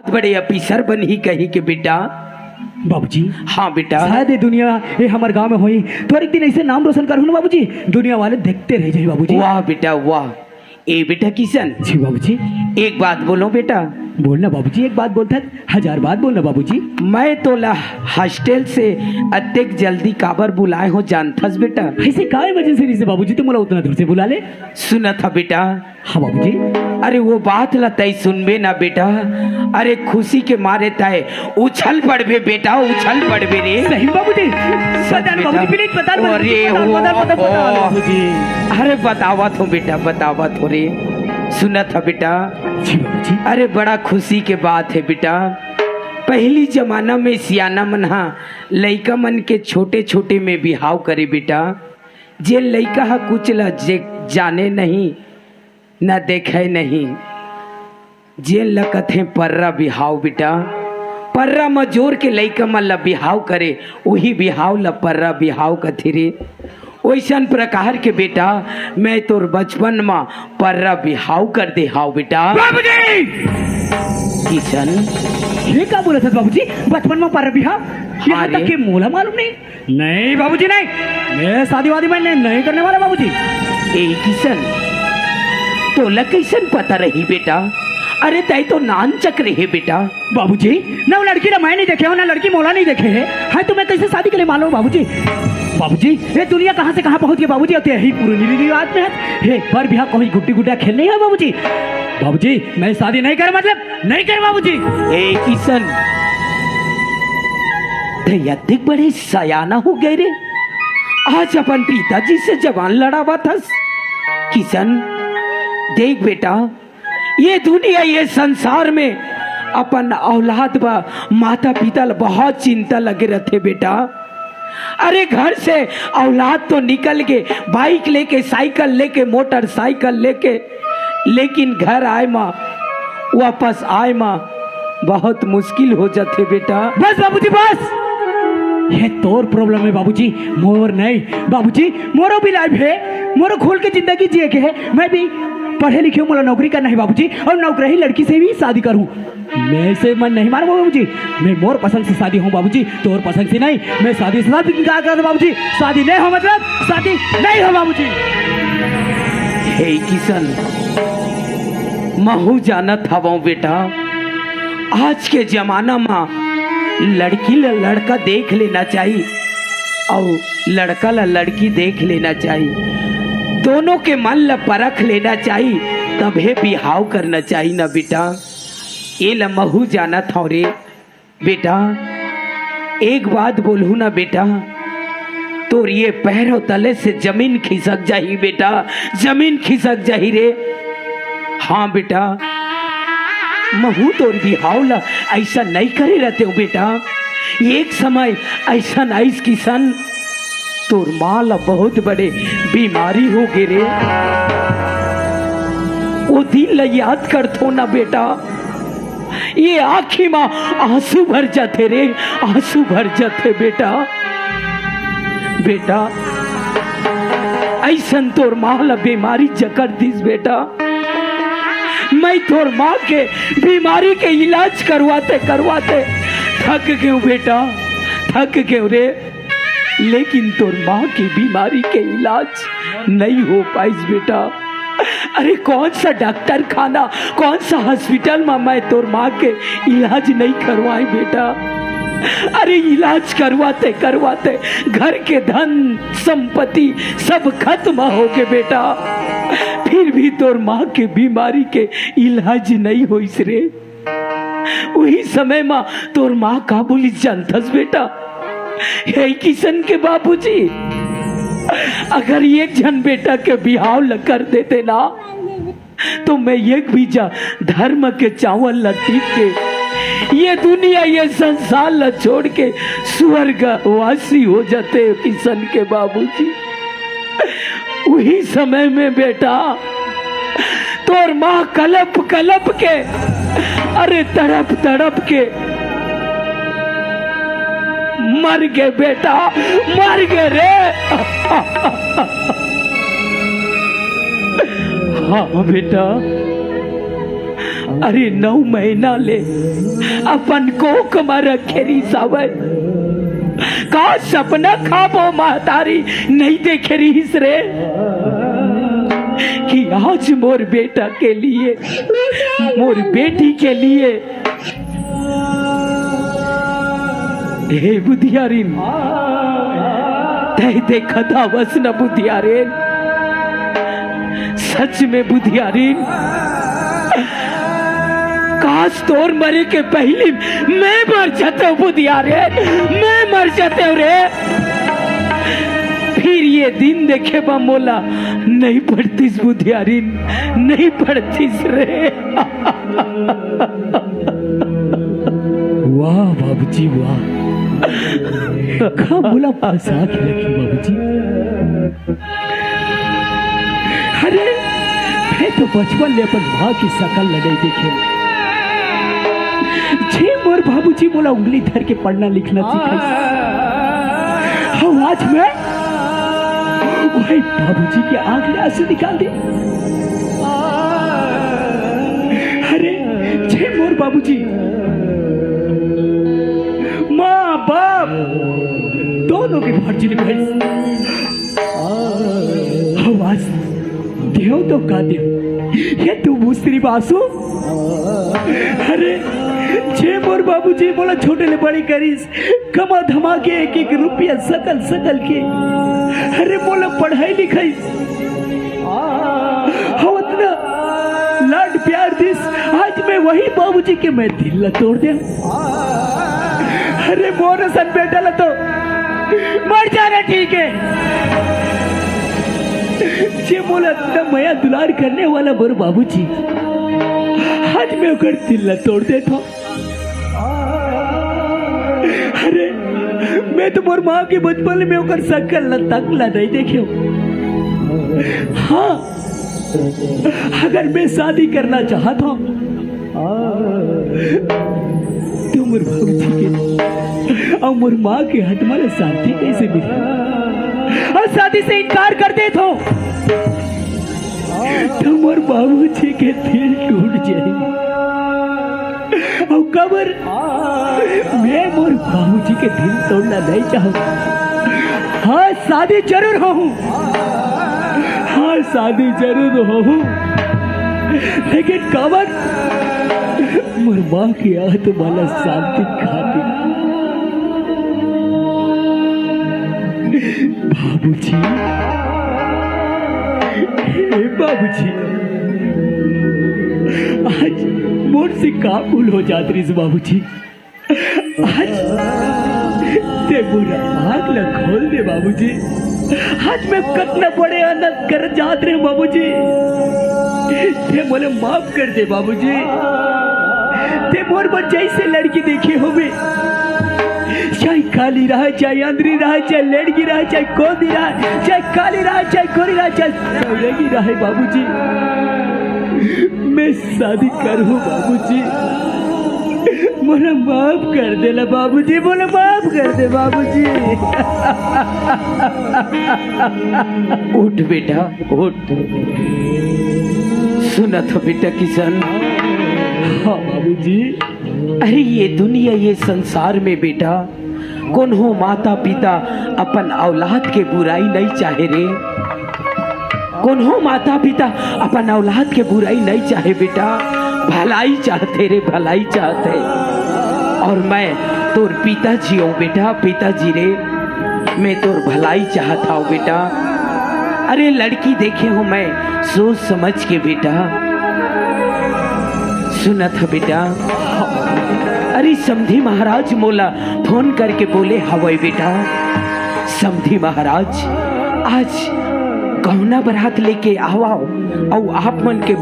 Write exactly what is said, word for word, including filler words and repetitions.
बड़े अफिसर बनही कही के बेटा। बाबूजी, हाँ बेटा। शायद ये दुनिया, ये हमर गांव में होई, तो एक दिन ऐसे नाम रोशन करहूं ना बाबूजी, दुनिया वाले देखते रह जाए बाबूजी। वाह बेटा, वाह। ए बेटा किशन। जी बाबूजी। एक बात बोलो बेटा। बोलना बाबूजी, एक बात बोलता है, हजार बात बोलना बाबूजी। मैं तोला हॉस्टल से अतेक जल्दी काबर बुलाए हो जानथस बेटा? ऐसे का इमरजेंसी रहिसे बाबूजी, तुम मोला उतना दूर से बुला ले? सुनत ह बेटा। हाँ बाबूजी। अरे वो बात ला तई सुनबे ना बेटा, अरे खुशी के मारे तय उछल पड़बे बेटा, उछल पड़बे रे। सही बाबूजी, सुन बता ना बेटा। बाबूजी, please बता ना बाबूजी, अरे बता, ओ, बता, बता, बता, ओ, बता बाबूजी। अरे बतावत हो बेटा, बतावत हो रे। सुनत ह बेटा। जी बाबूजी। अरे बड़ा खुशी के बात है बेटा। पहली जमाना में सियाना मन हा लइका मन के छोटे छोटे में बिहाव करे बेटा। जे लइका ह कुछ ल जे जाने नहीं, न देखे नहीं, जेन ल कथे पर्रा बिहाव बेटा, पर्रा म जोर के लइका मन ल बिहाव करे, उही बिहाव ल पर्रा बिहाव कथे रे। ओइसन प्रकार के बेटा, मैं तोर बचपन म पर्रा बिहाव कर दे हाव बेटा। बाबूजी! किशन। ये का बोलत हस बाबूजी? बचपन म पर्रा बिहाव? हाँ यहाँ तक रे। के मोला मालूम नहीं। नहीं बाबूजी, नहीं, मैं शादी वादी मैं नहीं, नहीं करने वाला बाबूजी। ए किशन, तोला कैसन पता रही बेटा? अरे तय तो नान चक रहे बेटा। बाबूजी, ना वो लड़की ला मैं नहीं देखे हो, ना लड़की मोला नहीं देखे है। हाँ, तो मैं कैसे शादी के लिए मानो बाबूजी? बाबूजी, ये दुनिया कहाँ से कहाँ पहुँच गई बाबूजी? अब तो यही पुरानी रिवाज में है। हे, पर भी हाँ कोई गुड्डी गुड्डा खेल नहीं है बाबूजी। बाबूजी, मैं शादी नहीं कर, मतलब नहीं कर बाबूजी। ए किशन, तय अतिक बड़े सयाना हो गए रे, आज अपन पिताजी से जबान लड़ावत हस। किशन, देख बेटा, ये दुनिया, ये संसार में अपन औलाद ब माता पिता ल बहुत चिंता लगे रहथे बेटा। अरे घर से औलाद तो निकल के बाइक लेके, साइकिल लेके, मोटरसाइकिल लेके, लेकिन घर आए मा, वापस आए मा बहुत मुश्किल हो जाथे बेटा। बस बाबूजी बस, ये तोर प्रॉब्लम है बाबूजी, मोर नहीं। बाबूजी, मोरो भी लाइफ है, मोरो खोल के जिंदगी जिए के है। मैं भी पढ़े लिखे हूँ, मोला नौकरी करना है बाबूजी, और नौकरी लड़की से भी शादी करूँ। मैं इसे मन नहीं मानूंगा बाबूजी, मैं मोर पसंद से शादी हूँ बाबूजी, तोर पसंद से नहीं। मैं शादी से शादी क्या कर बाबूजी, शादी नहीं हो मतलब शादी नहीं हो बाबूजी। हे किशन, महू जानत हवं बेटा, आज के जमाना मा लड़की ला लड़का देख लेना चाही अउ लड़का ला लड़की देख लेना चाही, दोनों के मन ला परख लेना चाही, तभे बिहाव करना चाही ना बेटा। ए ला महू जानत हव रे। बेटा, एक बात बोलहूँ ना बेटा, तोर ये पैरों तले से जमीन खिसक जाही बेटा, जमीन खिसक जाही रे। हाँ बेटा, महू तोर बिहाव ला ऐसा नहीं करे रहते हो बेटा। एक समय ऐसा आइस किशन, तोर माँ ला बहुत बड़े बीमारी हो गे रे। ओ दिन ला याद करथो ना बेटा, ये आँखी मा आंसू भर जाथे रे, आंसू भर जाथे बेटा। बेटा, ऐसन तोर माँ ला बीमारी जकड़ दिस बेटा। मैं तोर माँ के बीमारी के इलाज करवाते करवाते थक गेंव बेटा, थक गेंव रे। लेकिन तोर माँ के बीमारी के इलाज नहीं हो पाइस बेटा। अरे कौन सा डॉक्टर खाना, कौन सा हॉस्पिटल मा मैं तोर माँ के इलाज नहीं करवाए बेटा। अरे इलाज करवाते करवाते घर के धन संपत्ति सब खत्म हो गे बेटा, फिर भी तोर माँ के बीमारी के इलाज नहीं होइस रे। उही समय मा तोर माँ का बोलिस जानथस बेटा? हे किशन के बाबूजी, अगर एक झन बेटा के बिहाव ल कर देते ना, तो मैं एक बीजा धर्म के चावल ल टीप के ये दुनिया, ये संसार ल छोड़ के स्वर्गवासी हो जाते, किशन के बाबूजी। उही समय में बेटा, तोर माँ कलप कलप के, अरे तड़प तड़प के मर गे बेटा, मर गे रे। हाँ बेटा, अरे, नौ महीना ले अपन कोख म रखे रिहिस हवय। का सपना खाबो महतारी नइ देखे रिहिस रे, कि आज मोर बेटा के लिए, मोर बेटी के लिए, हे बुधियारिन, तैं देखत हवस न बुधियारिन, सच में बुधियारिन, काश तोर मरे के पहिली मैं मर जातेंव बुधियारिन, मैं मर जातेंव रे। फिर ये दिन देखे बर मोला नइ पड़तिस बुधियारिन, नइ पड़तिस रे। वाह बाबूजी, वाह। का मोला फंसा के रखे बाबूजी। अरे, मैं तो बचपन ले अपन माँ के शकल नइ देखे। जे मोर बाबूजी मोला उंगली धर के पढ़ना लिखना सिखाइस। हव, आज मैं वही बाबूजी के आँख ले आंसू निकाल दे। अरे, जे मोर बाबूजी माँ बाप दोनों के फर्ज निभाइस। हव, आज देव तो का देव, ये तो मुस्री बासु। अरे, जे मोर बाबूजी मोला छोटे ले बड़े करिस, कमा धमा के एक एक रुपया सकल सकल के, अरे, मोला पढ़ाई लिखाइस। हव, अतना लाड प्यार दिस, आज मैं वही बाबूजी के मैं दिल ला तोड़ देंव। अरे, मोर असन बेटा ला तो मर जाना ठीक है। जे मोला अतना मया दुलार करने वाला मोर बाबूजी, आज मैं ओकर दिल ला तोड़ देथंव। अरे, मैं तो मोर माँ के बचपन में ओकर सकल ला तक ला नइ देखेंव। हाँ, अगर मैं शादी करना चाहत हंव, तो मोर बाबूजी के अउ मोर माँ के आत्मा ला शांति कइसे मिलही? अउ शादी से इनकार कर देथंव, तो मोर बाबूजी के दिल टूट जाही। अउ काबर मैं मोर बाबूजी के दिल तोड़ना नइ चाहंव। हाँ, शादी जरूर होहूँ, हाँ, शादी जरूर होहूँ, लेकिन काबर? मोर माँ के आत्मा ला शांति खातिर। बाबूजी, हे बाबूजी, आज मोर से का भूल हो जात रिहिस बाबूजी? आज तैं मोर आँख ला खोल दे बाबूजी। आज मैं कतना बड़े अनर्थ कर जात रहेंव बाबूजी, तैं मोला माफ कर दे बाबूजी। तैं मोर बर जइसे लड़की देखे होबे, चाहे काली रहय, चाहे अंधरी रहय, चाहे लेड़गी रहय, चाहे कोंदी रहय, चाहे काली रहय, चाहे गोरी रहय, चाहे सौरंगी रहय बाबूजी, मैं शादी करहूँ बाबूजी। मोला माफ कर दे ला बाबूजी, मोला माफ कर दे बाबूजी। उठ बेटा, उठ। सुनत हस बेटा किशन? हाँ बाबूजी। अरे, ये दुनिया, ये संसार में बेटा, कोनो माता पिता अपन औलाद के बुराई नइ चाहे रे। कोनो माता पिता अपन औलाद के बुराई नइ चाहे बेटा, भलाई चाहथे रे, भलाई चाहथे। अउ मैं तोर पिताजी हंव बेटा, पिताजी रे, मैं तोर भलाई चाहत हंव बेटा। अरे, लड़की देखे हंव मैं सोच समझ के बेटा। सुनत हस बेटा? अरे, समधी महाराज मोला फोन करके बोले हवय बेटा, समधी महाराज, आज गौना बरात लेके आवव, अउ आप मन के